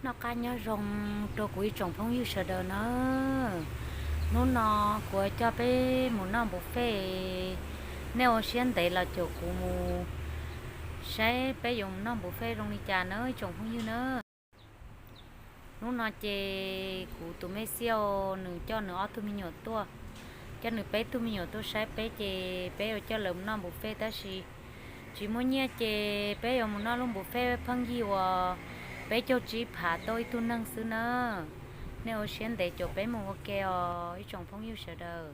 Nho kah nho zhong rau kuv ib tsoom phooj ywg sawv daws nawb. Hnub no kuv coj peb mus noj buffet, nej ua siab ntev los caum kuv mus saib peb yuav mus noj buffet zoo li cas nawb ib tsoom phooj ywg nawb. Hnub no ces kuv tus me xiauj nws coj nws ob tug me nyuam tuaj, coj nws peb tug me nyuam tuaj saib peb ces peb yuav coj lawv mus noj buffet tab sis tsis muaj nyiaj ces peb yuav mus noj lub buffet pheej yig uas peb caug tsib phav tauj ib tug neeg xwb nawb. Nej ua siab ntev caum peb mus ua ke os ib tsoom phooj ywg sawv daws.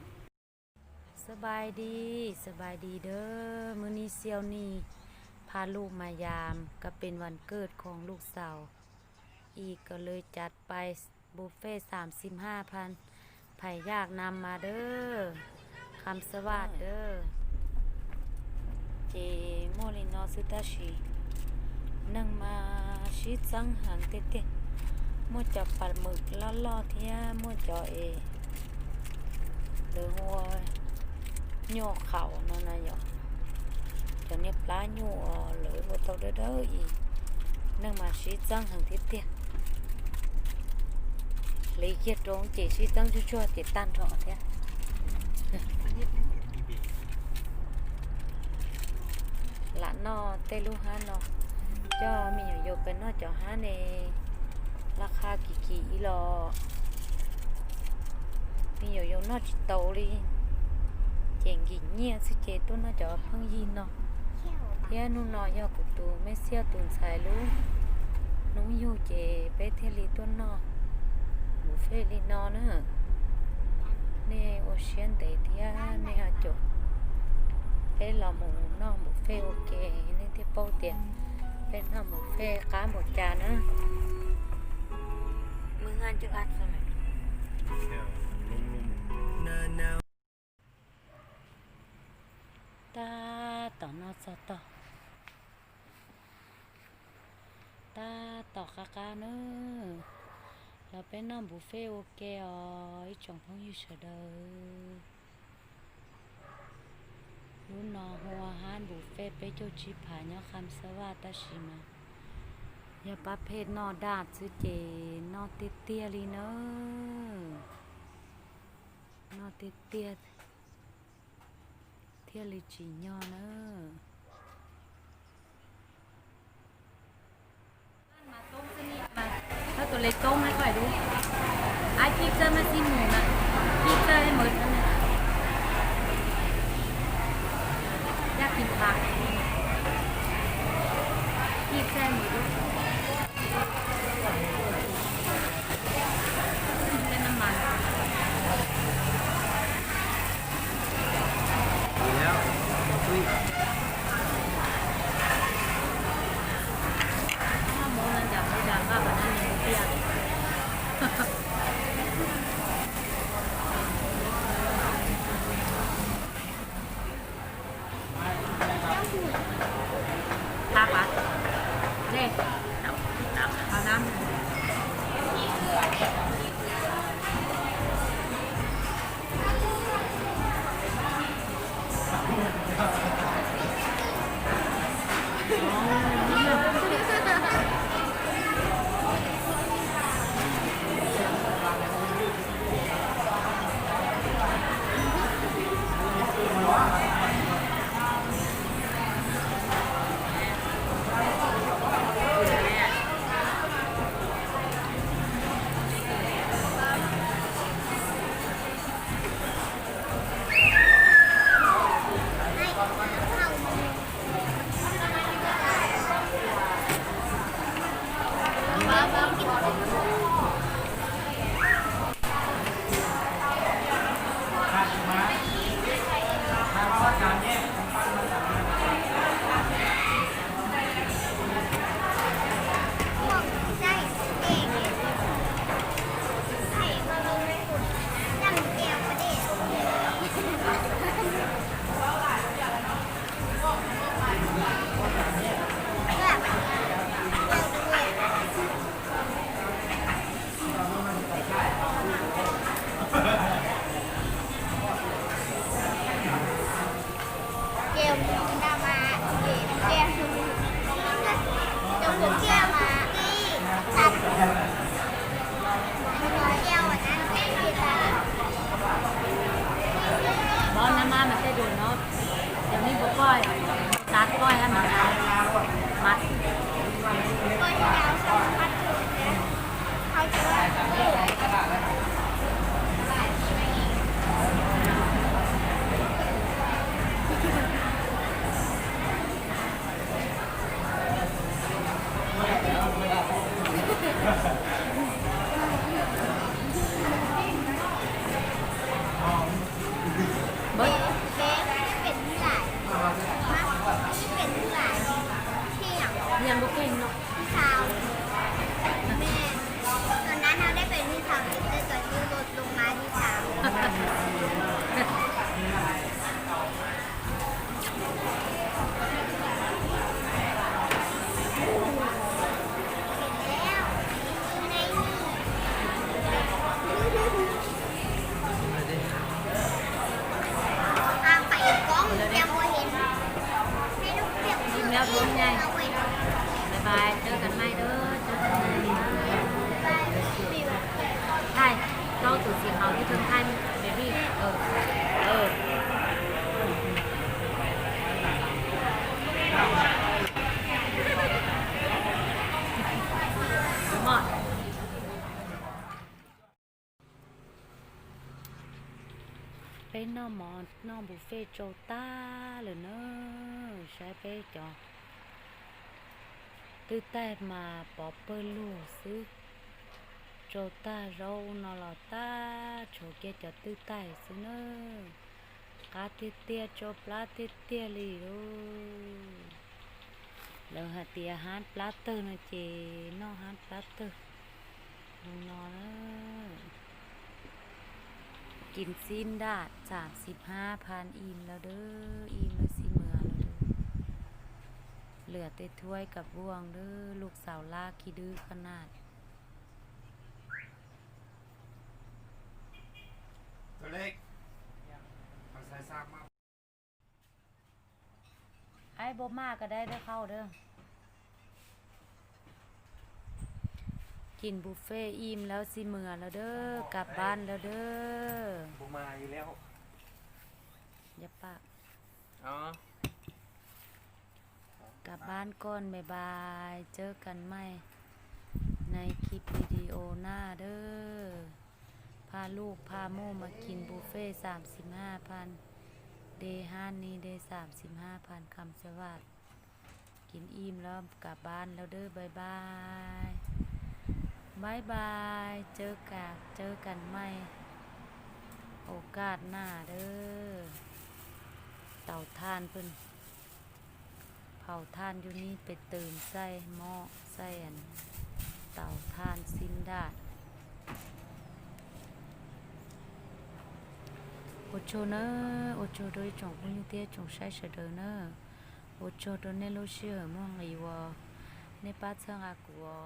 ສະບາຍດີ ສະບາຍດີເດີ້ ມື້ນີ້ສ່ຽວນີ້ພາລູກມາຢາມ ກໍເປັນວັນເກີດຂອງລູກສາວອີກ ກໍເລີຍຈັດໄປບຸບເຟສາມສິບຫ້າພັນ ໃຜຢາກນຳມາເດີ້ ຄຳສະຫວາດເດີ້. ເຈ ມົວລີນໍ ຊຶຕາຊີ ໜຶ່ງມາຊີຈັງຫັງເຕະ ມົວຈອປາໝຶກຫຼໍ່ໆ ທຽມ ມົວຈອເອ ຫຼືຫົວໂຍກເຂົ້ານັ້ນນະ ຈະເນຍປາໂຍກເລີຍ ບໍ່ຕົກເດີອີກ ໜຶ່ງມາຊີຈັງຫັງເຕຍ ເລີຍກຽດຕົງເຈຊີຈັງຊົ່ວໆ ເຈຕັນເທາະທຽ ລະນໍ ເຕລູກຮ້ານນໍ ເຈົ້າມີຫຍັງໂຍເປັນນໍ ເຈົ້າຮ້ານເອ ລາຄາກີ່ກີ່ອີ່ຫຼໍ ມີຫຍັງໂຍນໍ ຈິໂຕລີ ເຈັງກີ່ເງ່ຍ ຊຶເຈຕຸນນໍ ເຈົ້າເພິ່ງຢີນນໍ ທຽນູນໍ ຢອກກູຕູ ແມ່ສ່ຽວຕູນສາຍລູ ນຸງຢູ່ເຈ ເປເທລີຕຸນນໍ ບຸບເຟລີນໍເນີ ເນໂອຊຽນເຕທຽ ເນອາໂຈ ເປລອໝູນໍ ບຸບເຟໂອເຄ ເນເທໂປເຕຍ ເປັນຫາໝູເຟກາໝູຈານະ ມື້ງານຈຸອັດສະແມ ຕາຕໍ່ນໍສະຕໍ່ ຕາຕໍ່ກາກາເນີ ລາວເປັນນຳບຸບເຟໂອເຄ ອີ່ຈອງພອງຢູ່ສະເດີ ລຸນນໍ ຫົວຮ້ານບຸບເຟເປໂຈຈິພາຍອດຄຳສະຫວາດຕາຊີມາ ຢ່າປະເພດນໍດາດຊຶເຈ ນໍເຕຍໆລີເນີ ນໍເຕຍໆ ທຽລີຈີຍໍເນີ. ມາຕົ້ມຊະນິດມາ ເອົາໂຕເລັກຕົ້ມໃຫ້ຂ້ອຍດູ ອ້າຍ ປີກເຈີມາຊິໝູນະ ປີກເຈີໃຫ້ໝົດຫັ້ນນະ ຢາກກິນຜັກ ປີກໃສ່ໝູດູ ໃສ່ນ້ຳມັນ. ດີແລ້ວ ຕຸ້ຍ ໝູນັ້ນດຳບໍ່ດຳ ວ່າປານນັ້ນຍັງບໍ່ເປຍ. ພາບວ່າ ເດ້ ເອົານ້ຳ. ເບ ເບ ເປັນຫຼາຍ ເປັນຫຼາຍ ຮຽນ ຮຽນບໍ່ເກັ່ງເນາະ ທີສາມ ແມ່ນ ຕອນນັ້ນເຮົາໄດ້ເປັນທີສາມ ແຕ່ຕອນນີ້ລົດລົງມາທີສາມ ອີ່ມແລ້ວ ພວກໃຫຍ່ ບາຍບາຍ ເຈີກັນໃໝ່ເດີ ເຈີກັນໃໝ່ ຖ່າຍ ເຈົ້າໂຕສີຂາວຢູ່ເທິງ ຖ່າຍເບບີ ເອີ ເອີ ມອດ. ເປັນນ້ອງໝໍ ນ້ອງບຸບເຟໂຈຕາເລີຍເນີ ໃຊ້ເປຈອ ຕື້ແຕ້ມາປອບເປີລູຊື ໂຈຕາໂຣນອລອຕາ ໂຊເກຈອ ຕື້ແຕ້ຊືເນີ ກາເຕຍເຕຍ ໂຈປລາເຕຍເຕຍລີໂລ ເລີຫາເຕຍ ຮ້ານປລາເຕີນະເຈ ນອກຮ້ານປລາເຕີ ນອນເດີ ກິນຊີ້ນດາດ ສາມສິບຫ້າພັນ ອີ່ມແລ້ວເດີ ອີ່ມແລ້ວຊິເມືອແລ້ວເດີ ເຫຼືອແຕ່ຖ້ວຍກັບບ່ວງເດີ ລູກສາວຫຼ້າຂີ້ດື້ຂະໜາດ ໂຕເລັກ ເອົາໃສ່ຊາມມາ. ອ້າຍບໍ່ມາກໍໄດ້ເດີ ເຂົ້າເດີ ກິນບຸບເຟອີ່ມແລ້ວຊິເມືອແລ້ວເດີ ກັບບ້ານແລ້ວເດີ ບໍ່ມາຢູ່ແລ້ວ ຢ່າປາກ ອໍ ກັບບ້ານກ່ອນ ບາຍບາຍ ເຈີກັນໃໝ່ໃນຄລິບວິດີໂອໜ້າເດີ ພາລູກພາໝູ່ມາກິນບຸບເຟ ສາມສິບຫ້າພັນ ເດ ຮ້ານນີ້ເດ ສາມສິບຫ້າພັນ ຄຳສະຫວາດ ກິນອີ່ມແລ້ວກັບບ້ານແລ້ວເດີ ບາຍບາຍ ບາຍບາຍ ເຈີກັນ ເຈີກັນໃໝ່ໂອກາດໜ້າເດີ ເຕົາຖ່ານເພິ່ນ ເຜົາຖ່ານຢູ່ນີ້ ໄປເຕີມໃສ່ໝໍ້ ໃສ່ອັນເຕົາຖ່ານຊີ້ນດາດ ໂອໂຈເນີ ໂອໂຈໂດຍ ຈົງຜູ້ຍິງເທ ຈົງໃຊ້ສະເດີເນີ ໂອໂຈໂດເນໂລຊິເຮີ ມ່ວງອີວໍ ເນປາເຊີງອາກູວໍ